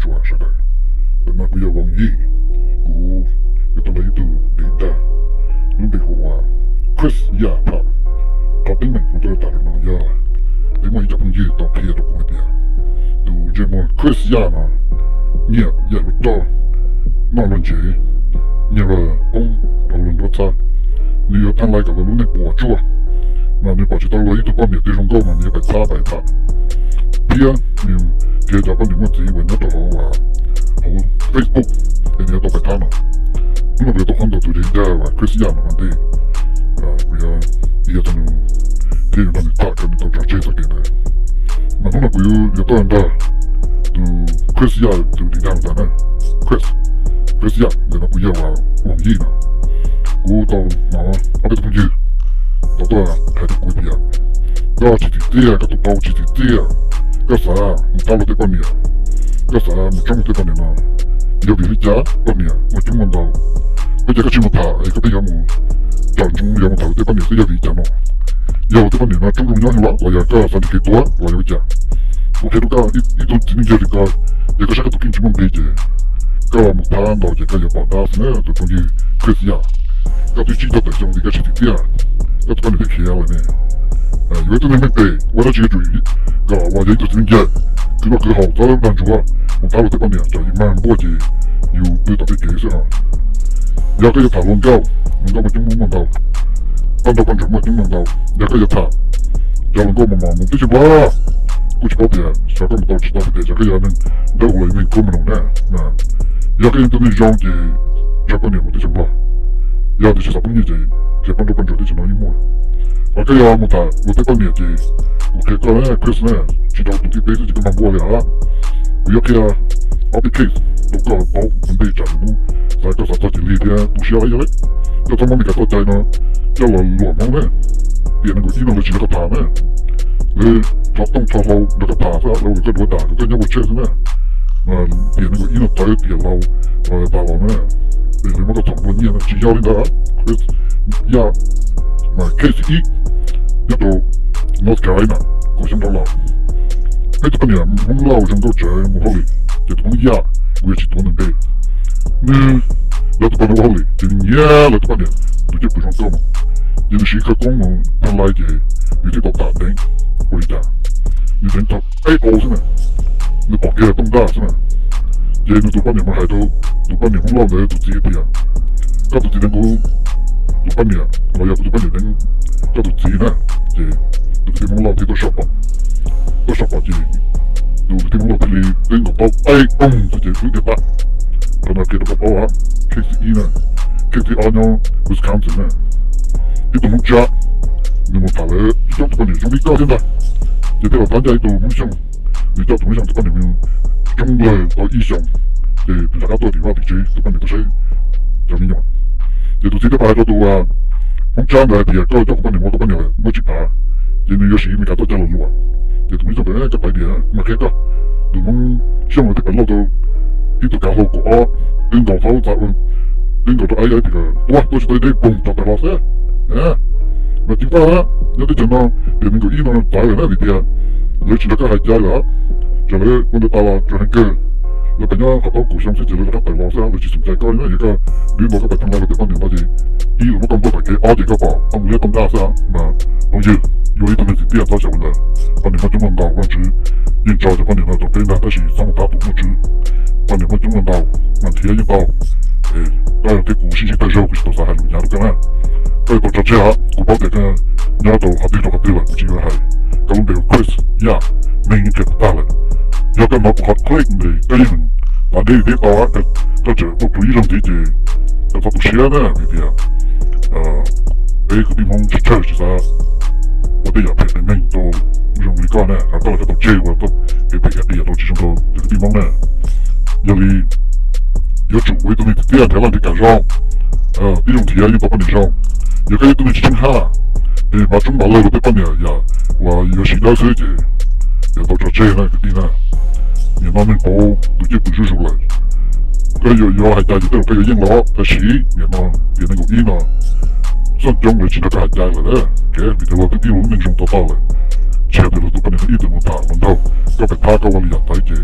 tsuas sawv daws. Ntawm no kuv yog Voos Yij, kuv yuav tuaj nrog ib tug dev dag lub npe hu ua Chris Yaj tham. Qhov teeb meem kuv tuaj tham zaum no yog peb muaj ib co phooj ywg tau qhia rau kuv hais tias tus ntsej muag Chris Yaj no nyiam yam luag roj, noj luag ntsev, nyiag luag qoob rau luag nruab txhab. Nws yuav pheej laij kom luag lub neej puas tsuaj, mas nws pom tsis tau luag ib tug poj niam twg zoo nkauj mas nws yuav pais txhab pais tham, thiab nws nrhiav cov poj niam muaj txiv uas nyob rau hauv, hauv Facebook es nws yuav tau pais thab no. Hnub no kuv yuav tau qhuab ntuas tus dev dag uas Chris Yaj no ua ntej, kuv yuav, yog tau nws, thiab yuav nrog nws tham kom nws tau tso tseg txoj kev ntawd. Mas hnub no kuv yuav tuaj nrog tus Chris Yaj, tus dev dag no tas na, Chris, Chris Yaj ntawm no kuv yog uas Voos Yij no. Kuv tau hnov ob peb tug phooj ywg tau tuaj hais rau kuv tias koj tsis tsim txiaj, koj tus pau tsis tsim txiaj, koj xav mus thab luag tej poj niam, koj xav mus tsoob luag tej poj niam no, yog vim li cas poj niam muaj coob muaj ntau? Ua cas koj tsis mus tham es koj pheej yuav mus tsom ntsoov yuav mus tham luag tej poj niam xwb, yog vim li cas no? Yog luag tej poj niam no coob zoo nyob heev los los yog koj xav nrhiav kev tuag los yog li cas? Kuv qhia rau koj ib tug txiv neej yawg li koj, yog koj saib koj tus kheej tsis muaj nqis ces koj mus thab ntau ces koj yuav pom dab xwb na tus phooj ywg Chris Yaj. Koj twb tsib caug tawm xyoo li koj tsis tsim txiaj, koj tus poj niam twb khiav lawm ne. Yuav ib tug neeg meej pem ua dab tsi yuav tsum kom uas yog ib tug txiv neej yawg, khwv noj khwv haus txhob dag ntsuav mus thab luag tej poj niam, tsam yus mag npuaj ces yus pw tom tej kev xwb os. Yog koj yuav tham hluas nkauj, hluas nkauj muaj coob muaj ntau, poj nrauj poj ntsuam muaj coob muaj ntau, yog koj yuav tham cov hluas nkauj mos mos mus teb chaws Nplog, kuj tsis paub tias xyov koj mus tau tsis tau tias xyov koj yog neeg dawb huv los yog neeg kub meej mom na. Yog koj yog ib tug neeg zoo ces tso poj niam mus teb chaws Nplog. Yog tias tsis xav poob nyiaj ces nrhiav poj nrauj poj ntsuam teb chaws no yeej muaj. Ho koj yog mus tham luag tej poj niam ces kuv qhia koj na Chris na, tsis rau tus ntiaj teb xwb ces koj mag npuaj li os. Kuv yuav qhia ob peb case rau koj paub ua ntej tsam lwm hnub xav koj xav txog cia li thiab tu siab lawm yog lawm. Koj txhob muab Meskas txoj cai no coj los luam Hmoob na. Tiam nees nkaum ib no lawv tsis nrog koj tham na. Lawv rho tooj rho hlau nrog koj tham xwb, lawv ua koj duav dam kom koj nyob ua tsawg xwb na. Tiam nees nkaum ib no tawv tiam laus tas los na, es lawv muab koj txhom nplua nyiaj na, tsis yog li ntawd. Yaj, mas case ib nyob rau North Carolina, kaum xyoo rov los, peb tus poj niam Hmoob Lauj zoo nkauj tsawv mus hauj lwm, ces tus Hmoob Yaj, kuv yuav tsis tuav nws npe, nws, lawv tus poj niam ua hauj lwm ces nws nyiam lawv tus poj niam tus cwj pwm zoo nkauj mus, ces nws siv khawv koob mus pheej laij ces nws thiaj tau tam deev. Ua li cas? Nws deev tau peb qau xwb na, nws pom kiag tooj daj xwb na. Ces nws tus poj niam mus hais rau tus poj niam Hmoob Lauj ntawd tus txiv tias, koj tus txiv deev kuv tus poj niam los yog kuv tus poj niam deev koj tus txiv na. Ces tus kwv tij Hmoob Lauj thiaj tuaj soj pom, tuaj soj pom ces tus kwv tij Hmoob Lauj thiaj li twb nkaus taub teb koog xwb ces wb tiag tag. Qhov no qhia rau koj paub, case ib na, case ob nyob Wisconsin na, ib tug Hmoob Tsab, nws mus tham lawv ib coob tus poj niam zoo li koj thiab ntag, ces thiaj los tab ncaj ib tug Hmoob Xyooj, nws coj tus Hmoob Xyooj tus poj niam mus coob lawg tau ib xyoos, ces nws rov qab tuaj tim vaj tim tsev tus poj niam tuaj saib cov me nyuam. Ces tus txiv thiaj pab hais rau tus Hmoob Tsab ntawd hais tias koj coj kuv poj niam mus, koj poj niam muab tsis phav, ces nws yuav siv Meskas txoj cai los luam. Ces tus Hmoob Xyooj tias koj pais tias mas qhia koj, tus Hmoob Xyooj ntawd twb pais lauj tau ib tug kav hlau kaum ob, twb nkaus tau, twb nkaus rau aib tias tuaj tuaj tsis tau deb poog rau pais los xwb. Mas ceev faj, nyob teb chaws no tiam nees nkaum ib no tawv lawm na vim tias lawv tsis nrog koj hais cai lawm, tsam lawv ua ntawd tas los tseem heev kawg. Lawv pais nyob qhov taub kaum xyoo xwb ces lawv rov qab tawm los xwb, lawv tsis xom cai koj na. Yog koj twb ntuas koj pais tham los luag tej poj niam no ces ib, lawv muab koj npuaj tom kev, ob ces koj pom tau mus liab tooj daj xwb. Mas phooj ywg, yuav ib tug neeg tsim txiaj txhob xyaum li ntawd. Poj niam muaj coob muaj ntau, Vajtswv yeej tso cov poj niam no rau peb ntag, tab sis txhob mus thab tus muaj tswv. Poj niam muaj coob muaj ntau, mas nrhiav yeej tau. Koj thiab kuv sib ntsib tag zog, kuv tsis tau xav hais lus hnyav rau koj na. Koj yuav tau tso tseg os, kuv paub tias koj nyob rau qhov twg rau qhov twg lawm kuv tsis yuav hais. Koj lub npe hu Chris Yaj, neeg yeej qhia tag lawm. Yog koj hnov kuv qhov clip ntawd koj yeej meem tav deb deb tau, koj tseem tuaj plhws ib zaug ntxiv ces koj txhob tu siab na, vim tias peb kwv tij Hmoob tsis tshawj tsis xav ua tej yam phem phem neeg rau zoo li koj na, koj los koj tau tseg ua kev phem kev qias rau tsis zoo rau cov kwv tij Hmoob na. Yog li yuav tsum ua ib tug neeg tiag tiag nrhiav laj nrhiav kam zoo, tib zoo nrhiav yeej tau poj niam zoo. Yog koj yog ib tug neeg tsis tseeb hab, es hmav tshoob hmav lawg rau tej poj niam yam uas yuav siv dawb xwb ces yuav tau tso tseg na kwv tij na. Nim no neeg pauv tus cwj pwm zuj zus lawm. Koj yuav hais cas ces tej zaum koj yuav yeej los, tab sis nim no tiam nees nkaum ib no xoj coob lawv tsis nrog koj hais cai lawm, kev vim tias luag twb tib lub neej zoo tau tau lawm, tsis hais tias luag tus poj niam no ib txwm mus tham hluas nraug, koj pais thab koj ua li yam txawv ces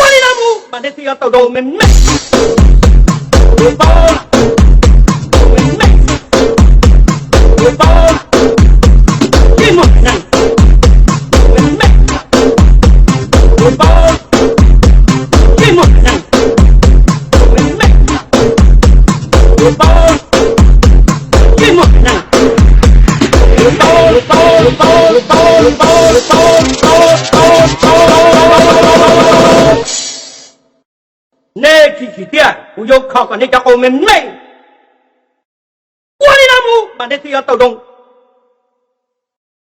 Ua li no mus mas nej thiaj yuav tau zoo me me. Kuv paub lawm, me me. Kuv paub lawm, yeej muaj neeg me me. Kuv paub lawm, yeej muaj neeg me me. Kuv paub lawm, yeej muaj neeg. Kuv paub, kuv paub, kuv paub, kuv paub, kuv paub, kuv paub, kuv paub, kuv paub. Nej tsis tsim txiaj, kuv yuav kho kom nej cov qau me me. Ua li no mus mas nej thiaj yuav tau zoo.